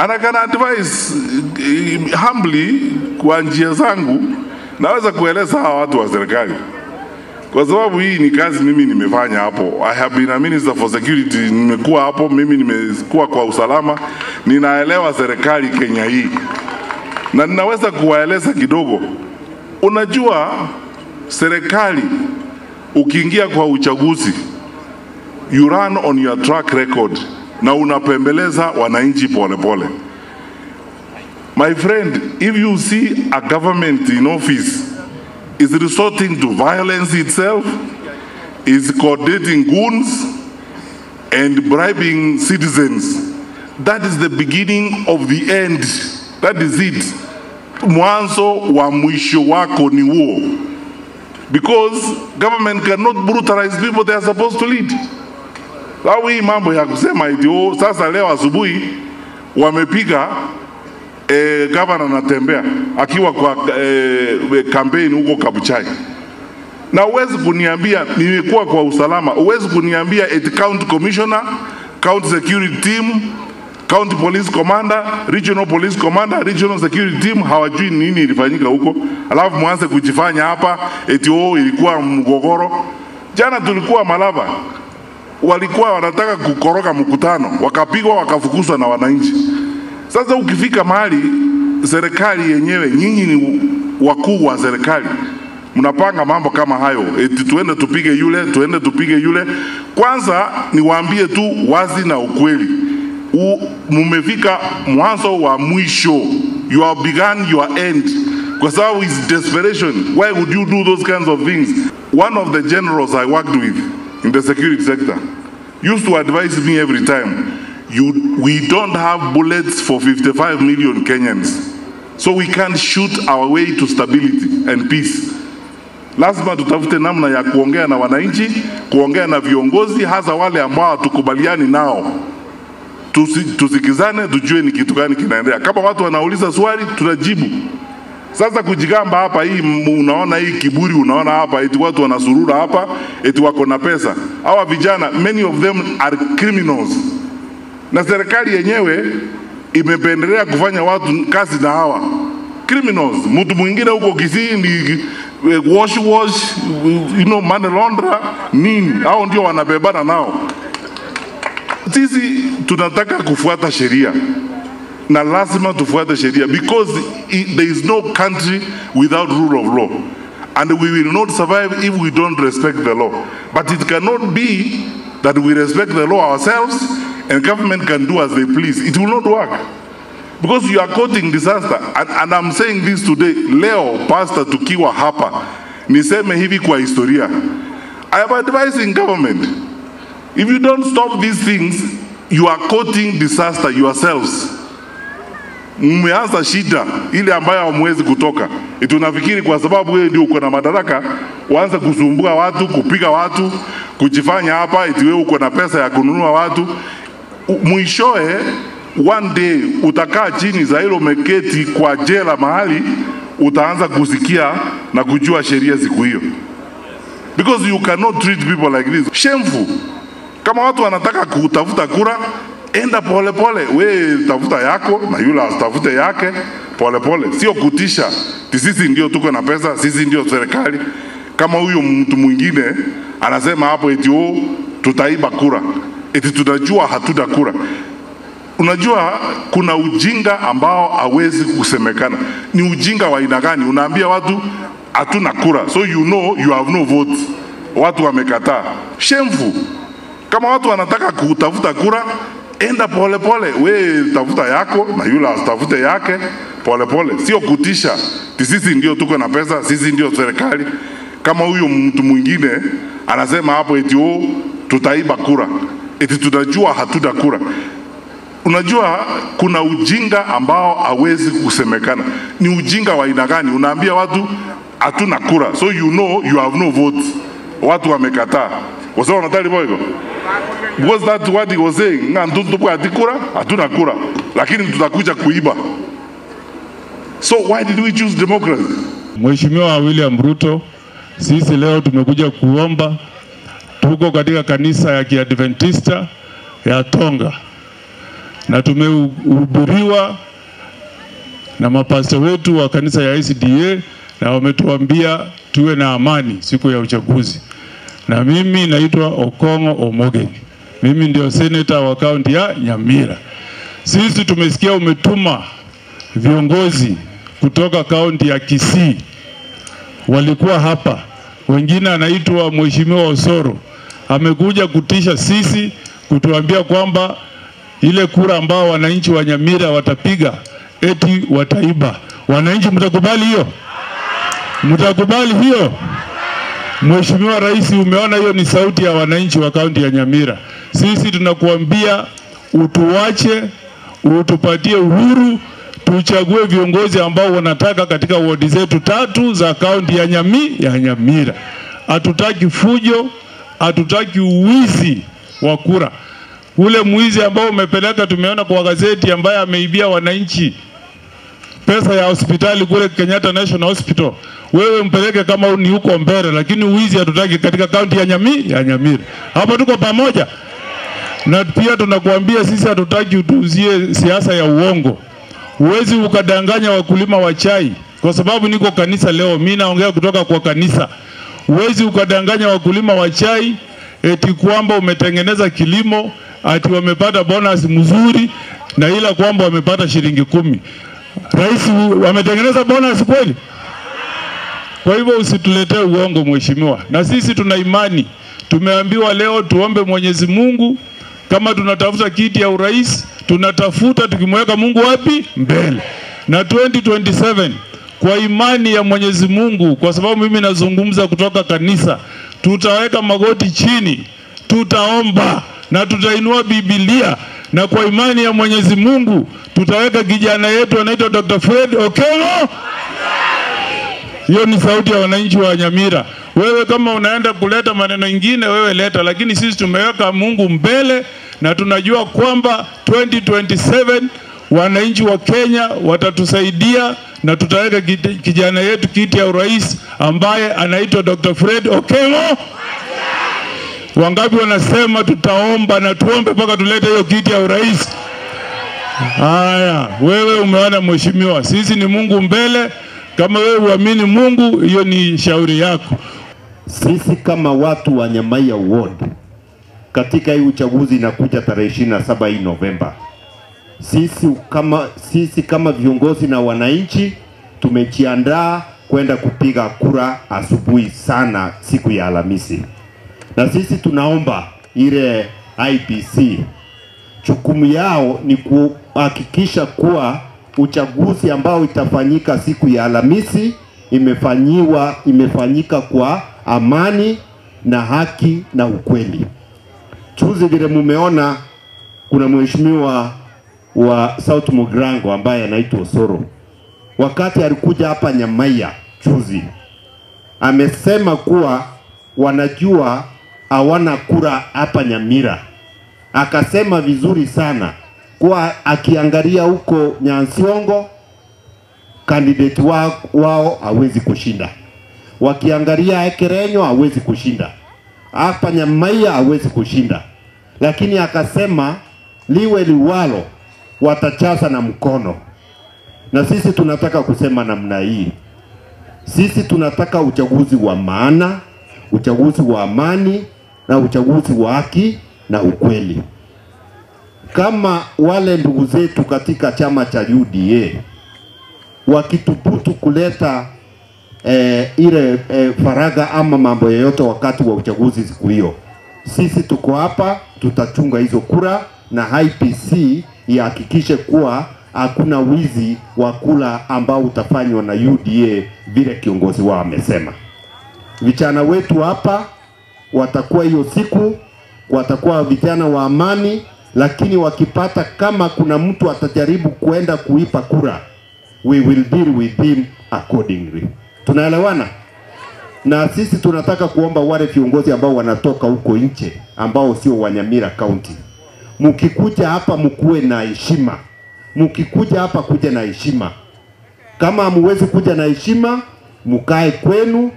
And I can advise humbly kwa njia zangu, naweza kueleza hawa watu wa serikali, kwa sababu hii ni kazi mimi nimefanya hapo. I have been a minister for security, nimekuwa hapo, mimi nimekuwa kwa usalama, ninaelewa serikali Kenya hii na ninaweza kuwaeleza kidogo. Unajua serikali ukiingia kwa uchaguzi, you run on your track record na unapembeleza wananchi polepole. My friend, if you see a government in office is resorting to violence itself, is coordinating goons and bribing citizens, that is the beginning of the end. That is it. Mwanzo wa mwisho wako ni huo. Because government cannot brutalize people they are supposed to lead. Sababu hii mambo ya kusema eti oh, sasa leo asubuhi wamepiga governor Natembeya akiwa kwa campaign huko Kabuchai. Na huwezi kuniambia nilikuwa kwa usalama, huwezi kuniambia eti county commissioner, county security team, county police commander, regional police commander, regional security team hawajui nini ilifanyika huko, alafu mwanze kujifanya hapa eti oh, ilikuwa mgogoro. Jana tulikuwa Malava, walikuwa wanataka kukoroga mkutano, wakapigwa wakafukuzwa na wananchi. Sasa ukifika mahali serikali yenyewe, nyinyi ni wakuu wa serikali, mnapanga mambo kama hayo, eti tuende tupige yule, tuende tupige yule. Kwanza niwaambie tu wazi na ukweli, mumefika mwanzo wa mwisho. You have begun your end. Kwa sababu is desperation. Why would you do those kinds of things? One of the generals I worked with in the security sector used to advise me every time, we don't have bullets for 55 million Kenyans, so we can't shoot our way to stability and peace. Lazima tutafute namna ya kuongea na wananchi, kuongea na viongozi, hasa wale ambao hatukubaliani nao. Tusikizane, tujue ni kitu gani kinaendelea. Kama watu wanauliza swali, tunajibu. Sasa kujigamba hapa hii, unaona hii kiburi, unaona hapa eti watu wanasurura hapa, eti wako na pesa. Hawa vijana, many of them are criminals. Na serikali yenyewe imependelea kufanya watu kazi na hawa criminals. Mtu mwingine huko Kisii ni wash wash, you know, money launderer, nini. Hao ndio wanabebana nao. Sisi tunataka kufuata sheria na lazima tufuate sheria, because there is no country without rule of law, and we will not survive if we don't respect the law. But it cannot be that we respect the law ourselves and government can do as they please. It will not work, because you are causing disaster. And I'm saying this today, leo pastor tukiwa hapa, niseme hivi kwa historia, I am advising government, if you don't stop these things, you are causing disaster yourselves. Mmeanza shida ile ambayo hamwezi kutoka. Eti unafikiri kwa sababu wewe ndio uko na madaraka, uanze kusumbua watu, kupiga watu, kujifanya hapa eti wewe uko na pesa ya kununua watu. Mwishoe one day utakaa chini za hilo umeketi kwa jela mahali, utaanza kusikia na kujua sheria siku hiyo. Because you cannot treat people like this. Shameful. Kama watu wanataka kutafuta kura, enda pole pole, we tafuta yako na yule asitafute yake, pole pole. Sio kutisha. Sisi ndio tuko na pesa, sisi ndio serikali. Kama huyo mtu mwingine anasema hapo eti oh, tutaiba kura, eti tunajua hatuta kura. Unajua kuna ujinga ambao hawezi kusemekana. Ni ujinga wa aina gani? Unaambia watu hatuna kura, so you know you have no vote. Watu wamekataa. Shameful. Kama watu wanataka kutafuta kura, enda pole pole, we tafuta yako na yule asitafute yake, pole pole. Sio kutisha. Sisi ndio tuko na pesa, sisi ndio serikali. Kama huyo mtu mwingine anasema hapo eti oh, tutaiba kura, eti tunajua hatuta kura. Unajua kuna ujinga ambao hawezi kusemekana. Ni ujinga wa aina gani? Unaambia watu hatuna kura, so you know you have no vote. Watu wamekataa. Kwa sababu wanataka hivyo. Because that's what he was saying. Nga ntuntu kwa kura, hatuna kura, lakini tutakuja kuiba. So why did we choose democracy? Mheshimiwa William Ruto, sisi leo tumekuja kuomba. Tuko katika kanisa ya Kiadventista ya Tonga. Na tumehubiriwa na mapasta wetu wa kanisa ya SDA na wametuambia tuwe na amani siku ya uchaguzi. Na mimi naitwa Okong'o Omogeni. Mimi ndio senator wa kaunti ya Nyamira. Sisi tumesikia umetuma viongozi kutoka kaunti ya Kisii, walikuwa hapa. Wengine anaitwa Mheshimiwa Osoro, amekuja kutisha sisi, kutuambia kwamba ile kura ambao wananchi wa Nyamira watapiga eti wataiba. Wananchi mtakubali hiyo? Mtakubali hiyo? Mheshimiwa Rais, umeona hiyo ni sauti ya wananchi wa kaunti ya Nyamira. Sisi tunakuambia utuache, utupatie uhuru, tuchague viongozi ambao wanataka katika wodi zetu 3 za kaunti ya Nyamira. Hatutaki fujo, hatutaki uwizi wa kura. Ule mwizi ambao umepeleka, tumeona kwa gazeti, ambaye ameibia wananchi pesa ya hospitali kule Kenyatta National Hospital, wewe mpeleke kama ni huko mbele, lakini uwizi hatutaki katika kaunti ya Nyamira. Hapo tuko pamoja. Na pia tunakuambia sisi hatutaki utuuzie siasa ya uongo. Huwezi ukadanganya wakulima wa chai, kwa sababu niko kanisa leo, mimi naongea kutoka kwa kanisa. Huwezi ukadanganya wakulima wa chai eti kwamba umetengeneza kilimo, ati wamepata bonus mzuri, na ila kwamba wamepata shilingi 10. Rais, wametengeneza bonus kweli? Kwa hivyo usituletee uongo mheshimiwa. Na sisi tuna imani. Tumeambiwa leo tuombe Mwenyezi Mungu. Kama tunatafuta kiti ya urais, tunatafuta tukimweka Mungu wapi? Mbele. Na 2027 kwa imani ya Mwenyezi Mungu, kwa sababu mimi nazungumza kutoka kanisa, tutaweka magoti chini, tutaomba na tutainua Biblia, na kwa imani ya Mwenyezi Mungu tutaweka kijana yetu anaitwa Dr. Fred Okengo. Hiyo ni sauti ya wananchi wa Nyamira. Wewe kama unaenda kuleta maneno mengine, wewe leta, lakini sisi tumeweka Mungu mbele na tunajua kwamba 2027 wananchi wa Kenya watatusaidia na tutaweka kijana yetu kiti ya urais ambaye anaitwa Dr. Fred Okengo. Wangapi wanasema tutaomba na tuombe mpaka tulete hiyo kiti ya urais? Haya, wewe umeona mheshimiwa, sisi ni Mungu mbele. Kama wewe uamini Mungu, hiyo ni shauri yako. Sisi kama watu wa Nyamaiya Ward, katika hii uchaguzi inakuja tarehe 27 hii Novemba, sisi kama viongozi na wananchi tumejiandaa kwenda kupiga kura asubuhi sana siku ya Alhamisi. Na sisi tunaomba ile IEBC, jukumu yao ni kuhakikisha kuwa uchaguzi ambao itafanyika siku ya Alhamisi imefanyika kwa amani na haki na ukweli. Juzi vile mumeona kuna mheshimiwa wa South Mugirango ambaye anaitwa Osoro, wakati alikuja hapa Nyamaiya juzi, amesema kuwa wanajua hawana kura hapa Nyamira. Akasema vizuri sana kuwa akiangalia huko Nyansiongo candidate wao hawezi kushinda, wakiangalia Ekerenyo hawezi kushinda, hapa Nyamaiya hawezi kushinda. Lakini akasema liwe liwalo, watachaza na mkono. Na sisi tunataka kusema namna hii, sisi tunataka uchaguzi wa maana, uchaguzi wa amani na uchaguzi wa haki na ukweli. Kama wale ndugu zetu katika chama cha UDA wakitubutu kuleta ile faraga ama mambo yoyote wakati wa uchaguzi siku hiyo, sisi tuko hapa, tutachunga hizo kura na IEBC ihakikishe kuwa hakuna wizi wa kura ambao utafanywa na UDA vile kiongozi wao amesema. Vijana wetu hapa watakuwa hiyo siku, watakuwa vijana wa amani, lakini wakipata kama kuna mtu atajaribu kuenda kuipa kura, we will deal with him accordingly. Tunaelewana? Na sisi tunataka kuomba wale viongozi ambao wanatoka huko nje, ambao sio wa Nyamira County, mkikuja hapa mkuwe na heshima. Mkikuja hapa kuja na heshima. Kama hamuwezi kuja na heshima, mkae kwenu.